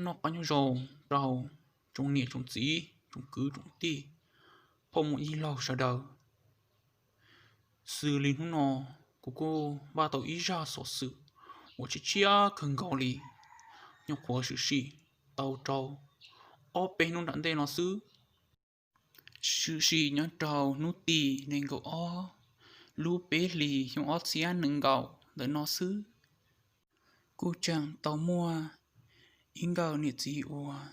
Noj qab nyob zoo rau tsoom niam tsoom txiv, tsoom kwv tsoom tij, phooj ywg yij laug sawv daws. Xws li hnub no kuv kuj npaj tau ib zaj xov xwm uas tshiab tshiab kawg nkaus li, nyuam qhuav tshwm sim tau rau ob peb hnub nram ntej no xwb. Tshwm sim nyob rau hnub tim nees nkaum ob lub peb hlis xyoo ob txhiab nees nkaum ntawm no xwb. Kuj tseem tau muaj ib nkawm niam txiv uas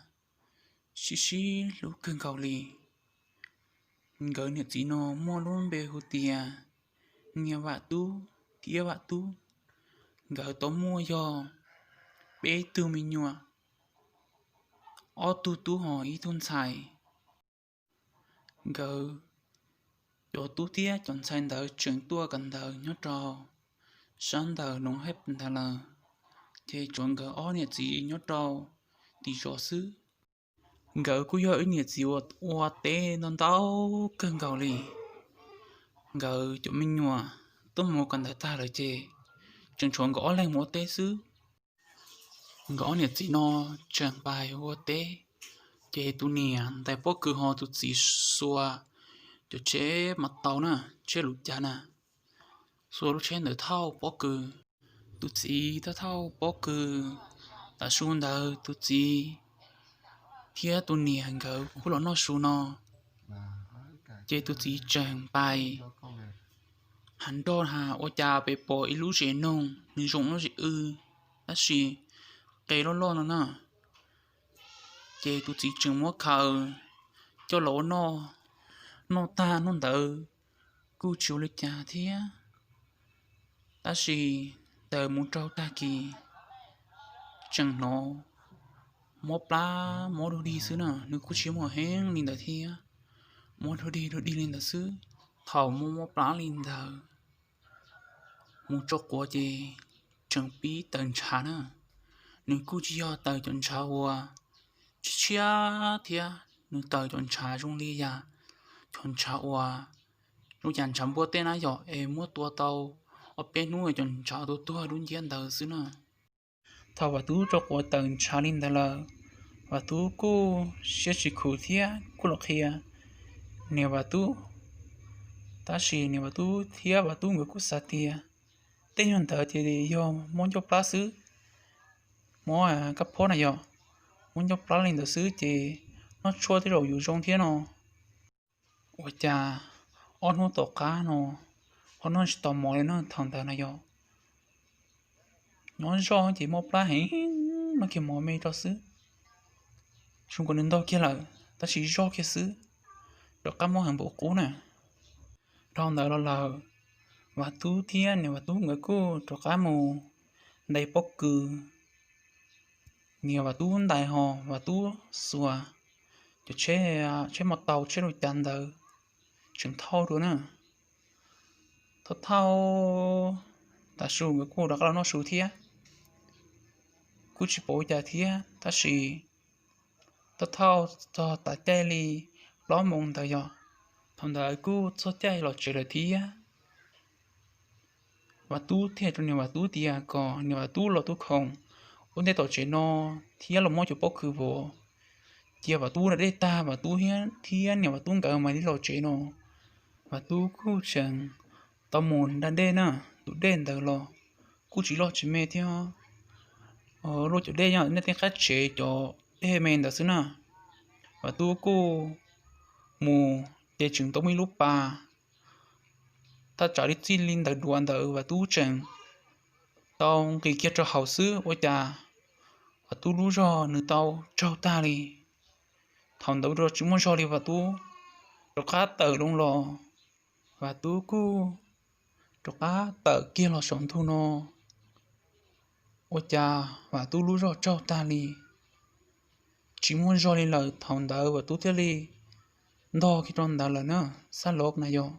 sib sib hlub kawg nkaus li. Nkawd niam txiv no muaj lub npe hu tias Niam Vam Tub thiab Vam Tub. Nkawd tau muaj yog peb tug me nyuam, ob tug tub hos ib tug ntxhais. Nkawd cov tub thiab cov ntxhais ntawd tseem tuaj kawm ntawv nyob rau sab ntawm noov hej ntawd lawm, ces tsuas nkawd ob niam txiv nyob rau tim zos xwb. Nkawd kuj yog ib niam txiv uas ua teb ntau ntau kawg nkaus li. Nkawd cov me nyuam tuaj mus kawm ntawv tag lawm ces tseem tshuav nkawd ob leeg mus ua teb xwb. Nkawd ob niam txiv no tseem pais ua teb, ces tus niam ntais pob kws ho tus txiv xuas cov tsheb mas tau na, tsheb lus cas na, xuas lub tsheb ntawd thauj pob kws. Tus txiv thauj thauj pob kws, tav su ntawd tus txiv thiab tus niam nkawd kuj los noj su no, ces tus txiv tseem pais hav nroj ha ua cas pem pom ib lub zes noog nws zoo lub zes w, tab sis qe loj loj no na. Ces tus txiv tseem muab khaws coj los ua noj, noj tag hnub ntawd kuj tsis ua li cas thiab. Tab sis tawm mus rau tag kis tseem hnov mob plab mob dug dig xwb na, nws kuj tsis muaj heev li ntawd thiab, mob dug dig dug dig li ntawd xwb. Thaum mob mob plab li ntawd mus tso quav ces tseem pib tawm ntshav na. Nws kuj tsis yog tawm cov ntshav uas tshiab tshiab thiab, nws tawm cov ntshav zoo li yam cov ntshav uas zoo li cas ntshav npua tej na yom, es muab tua tau ob peb hnub cov ntshav tuag tuag dub nciab ntawd xwb na. Thaum Vam Tub tso quav tawm ntshav li ntawd lawm, Vam Tub kuj siab tsis khum thiab kuj los qhia niam Vam Tub. Tab sis niam Vam Tub thiab Vam Tub nkawd kuj xav tias tej nyuag ntawd ces yog mob ncauj plab xwb, mob kab phob na yom, mob ncauj plab li ntawd xwb ces noj tshuaj tej zaum yuav zoo thiab no. Ua cas ob hnub tom qab no ho noj tsis tau mov li no thaum ntawd na yom. Nyob zoj ces mob plab heev, noj kiag mov me rau xwb. Zoo nkaus nws ntog kiag lawm tab sis zoj kiag xwb, rov qab mob heev npaum qub na. Dhau ntawd los lawm, Vam Tub thiab niam Vam Tub nkawd kuj rov qab mus ntais pob kws. Niam Vam Tub ntais ho Vam Tub xuas cov tsheb, tsheb mos taus tsheb lus cas ntawd tseem thauj dua na. Thauj thauj, tav su nkawd kuj rov qab los noj su thiab, kuj tsis pom ua cas thiab. Tab sis thauj thauj txog tav caij li plaub moos ntawd yog, thaum ntawd kuj txog caij los tsev lawm thiab. Vam Tub thiaj rau niam Vam Tub tias kom niam Vam Tub los tub khoom ua ntej tom tsev no thiab los muab cov pob kws vov, cia Vam Tub da dej tag Vam Tub thiab niam Vam Tub nkawd mam li los tsev no. Vam Tub kuj tseem tau mus da dej na, tus dej ntawd los kuj tsis loj tsis me thiab. Luaj cov dej yog nej tej qab tsev cov dej me ntawd xwb na. Vam Tub kuj mus ces tseem tau muaj ib lub pas, thaj tsam li txij li ntawm duav ntawd Vam Tub tseem tau nqis kiag rau hauv xwb ua cas Vam Tub lub zog nws tau tsaug tag li. Thaum ntawd tsis muaj zog li Vam Tub rov qab tawm loo los, Vam Tub kuj rov qab tawm kiag los saum ntug no. Ua cas Vam Tub lub zog tsaug tag li, tsis muaj zog li lawm. Thaum ntawd Vam Tub thiaj li ntog kiag rau ntawd lawm na, xab lov na yog.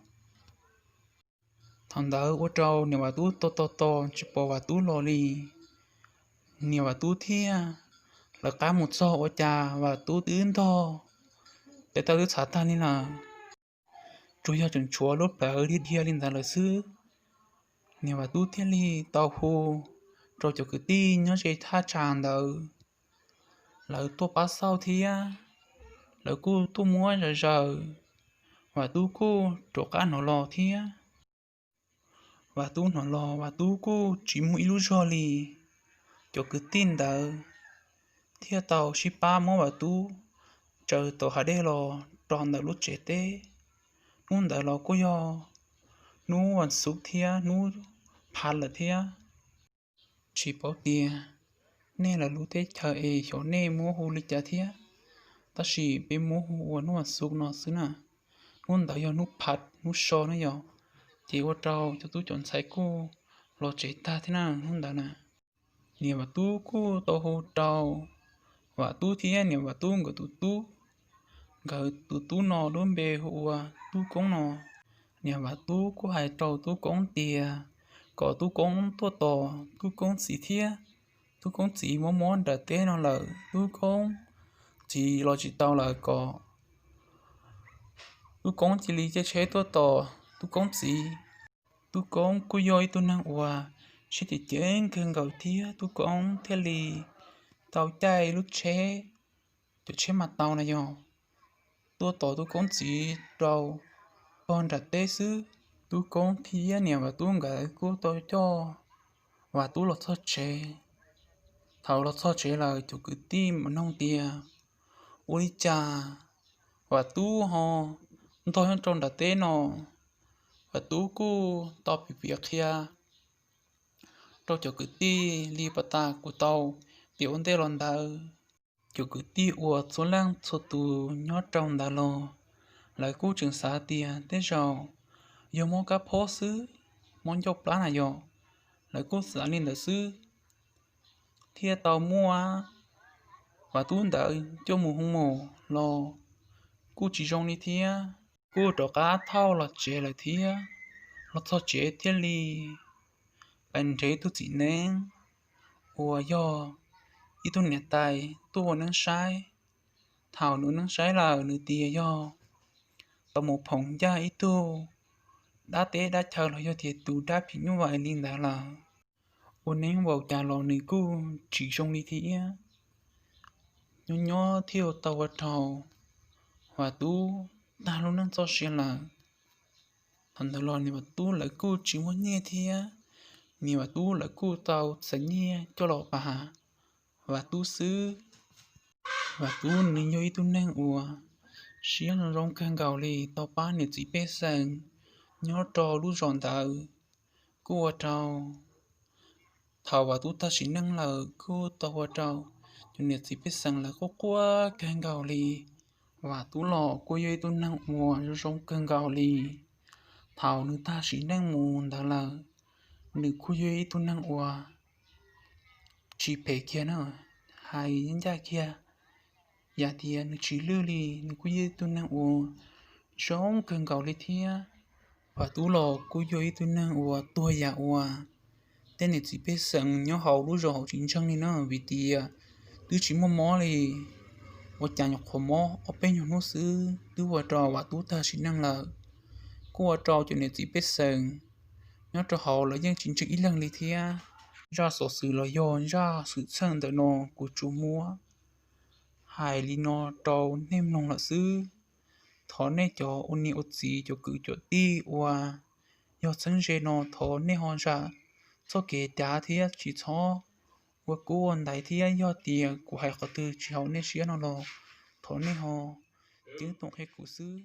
Thaum ntawd ua rau niam Vam Tub tos tos tos tsis pom Vam Tub los li. Niam Vam Tub thiaj lawv qab mus txog ua cas Vam Tub twb ntog, tes taw twb txhav tag li lawm, tsuas yog tseem tshuav lub plawv dhia dhia li ntawd lawm xwb. Niam Vam Tub thiaj li tau hu rau cov kwv tij nyob ze thaj tsam ntawd, lawv tuaj pab xauj thiab, lawv kuj tuaj muab zom zaws. Vam Tub kuj rov qab hnov los thiab. Vam Tub hnov los Vam Tub kuj tsis muaj ib lub zog li. Cov kwv tij ntawd thiaj tau sib pab muab Vam Tub tsaws tom hav dej los rau ntawm lub tsev teb. Hnub ntawd los kuj yog hnub vas xuv thiab hnub phav lawm thiab. Tsis paub tias nej lawv lub teb chaws es xyov nej muab hu li cas thiab, tab sis peb muab hu ua hnub vas xuv no xwb na. Hnub ntawd yog hnub phav hnub so na yog, ces ua rau cov tub cov ntxhais kuj los tsev tag thiab na hnub ntawd na. Niam Vam Tub kuj tau hu rau Vam Tub thiab niam Vam Tub nkawd tus tub. Nkawd tus tub no lub npe hu ua Tub Koob no. Niam Vam Tub kuj hais rau Tub Koob tias kom Tub Koob tuaj tos Tub Koob txiv thiab. Tub Koob txiv mob mob nram teb no lawm, Tub Koob txiv los tsis tau lawm, kom Tub Koob cia li caij tsheb tuaj tos Tub Koob txiv. Tub Koob kuj yog ib tug neeg uas siab ceev ceev kawg nkaus thiab Tub Koob thiaj li tau caij lub tsheb, cov tsheb mas tau na yog, tuaj tos Tub Koob txiv rau pog nram teb xwb. Tub Koob thiab niam Vam Tub nkawd kuj tau coj Vam Tub los txog tsev. Thaum los txog tsev lawm cov kwv tij mam noog tias ua li cas Vam Tub ho ntog nyob rau nram teb no. Vam Tub kuj tau piav piav qhia rau cov kwv tij li pas tas kuv tau piav ua ntej los ntawd. Cov kwv tij uas txhua leej txhua tus nyob rau ntawd los, lawv kuj tseem xav tias tej zaum yog mob kab phob xwb, mob ncauj plab na yog, lawv kuj xav li ntawd xwb. Thiaj tau muaj Vam Tub ntawd coj mus hu mos los kuj tsis zoo li thiab, kuj rov qab thauj los tsev lawm thiab. Los txog tsev thiaj li pais nrhiav ib tug txiv neeb uas yog ib tug niam tais tuaj ua neeb saib. Thaum nws ua neeb saib lawm nws tias yog tau mus phoom ncaj ib tug dab teb dab chaw los yog tias tus dab phim nyuj vais li ntawd lawm. Ua neeb vau cas los nws kuj tsis zoo li thiab. Nyob nyob thiaj tau ua rau Vam Tub tag lub neej txoj sia lawm. Thaum ntawd los niam Vam Tub lawv kuj tsis muaj nyiaj thiab, niam Vam Tub lawv kuj tau txais nyiaj coj los pab Vam Tub xwb. Vam Tub nws yog ib tug neeg uas siab zoo kawg nkaus li, tau pab niam txiv pej xeem nyob rau lub zos ntawd. Kuj ua rau thaum Vam Tub tag sim neej lawm kuj tau ua rau cov niam txiv pej xeem lawv quaj quaj kawg nkaus li. Vam Tub los kuj yog ib tug neeg uas zoo zoo kawg nkaus li. Thaum nws tag sim neej mus ntawd lawm, nws kuj yog ib tug neeg uas tsis phem kiag na, hais ncaj kiag yam tias nws tsis lwj li. Nws kuj yog ib tug neeg uas zoo kawg nkaus li thiab. Vam Tub los kuj yog ib tug neeg uas tuag yam uas tej niam txiv pej xeem nyob hauv lub zos hauv tsis ntseeg li na, vim tias twb tsis muaj mob li, ua cas nyuam qhuav mob ob peb nyuag hnub xwb twb ua rau Vam Tub tag sim neej lawm. Kuj ua rau cov niam txiv pej xeem nyob rau hauv lawv yeej tsis ntseeg ib leeg li thiab. Zaj xov xwm los yog zaj xwm txheej ntawm no kuv tsuas muab hais li no rau nej mloog lawm xwb. Thov nej cov ua niam ua txiv cov kwv cov tij uas yog txheeb ze no thov nej ho zam txoj kev cav thiab tsis txhob ua kub ua ntaiv thiab. Yog tias kuv hais qhov twg tsis haum nej siab no los thov nej ho ceeb toom qhia kuv xwb.